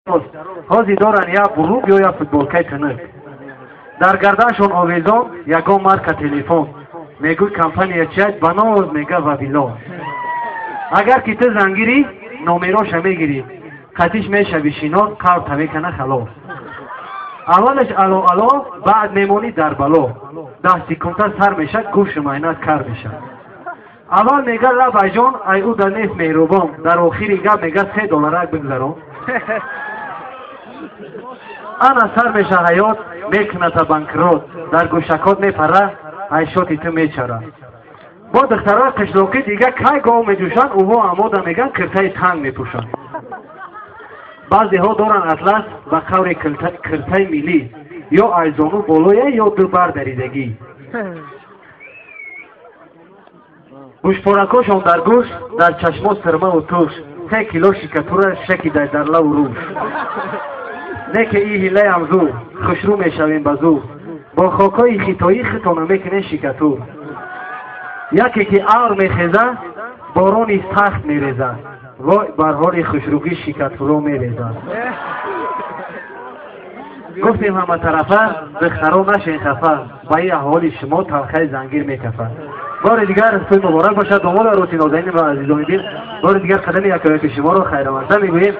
Ҳозир доранд як бурук ё як футболкаи тунук. Дар гарданшон овезон ягон марка телефон. Мегӯй компания чият, ба ноз мега Вавилон. Агар ки ту зангирӣ, номероша мегирӣ. Қатиш мешави шинос, қавр мекана халос. Аввалаш ало ало, баъд мемонӣ дар бало. 10 секунда сар мешад, гӯшу майнат кар мешад. Аввал мега лабайҷон, ай ӯ да нест меҳрубон. Дар охири гап мега 3 долларак бигзарон. Ана сар меша ҳаёт, мекуната банкрот. Дар гӯшакот мепара, айшоти ту мечара. Бо духтарои қишлоқӣ дига кай гов меҷӯшанд, ӯҳо амода меган киртаи танг мепӯшанд. Баъзеҳо доранд атлас ба қаври киртаи миллӣ, ё айзону болоя, ё ду бар даридагӣ. Гӯшпоракошон дар гӯш, дар чашмо сирмаву туш, 3 кило шикатура шакидай дар лаву рӯш. Не ки и ҳилаям зур, хушрӯ мешавем ба зур. Бо хокҳои хитоӣ хитона мекунем шикатур. Яке ки авр мехеза, борони сахт мереза. Вой бар ҳоли хушрӯгӣ шикатуро мереза. Гуфтем ҳаматарафа, духтаро нашен хафа, ба ин аҳволи шумо талхаи зангир мекафад. Бори дигар тӯй муборак бошад, домоду арӯси нозанин ва азизони дил. Бори дигар қадами якояки шуморо хайрамазда мегӯем.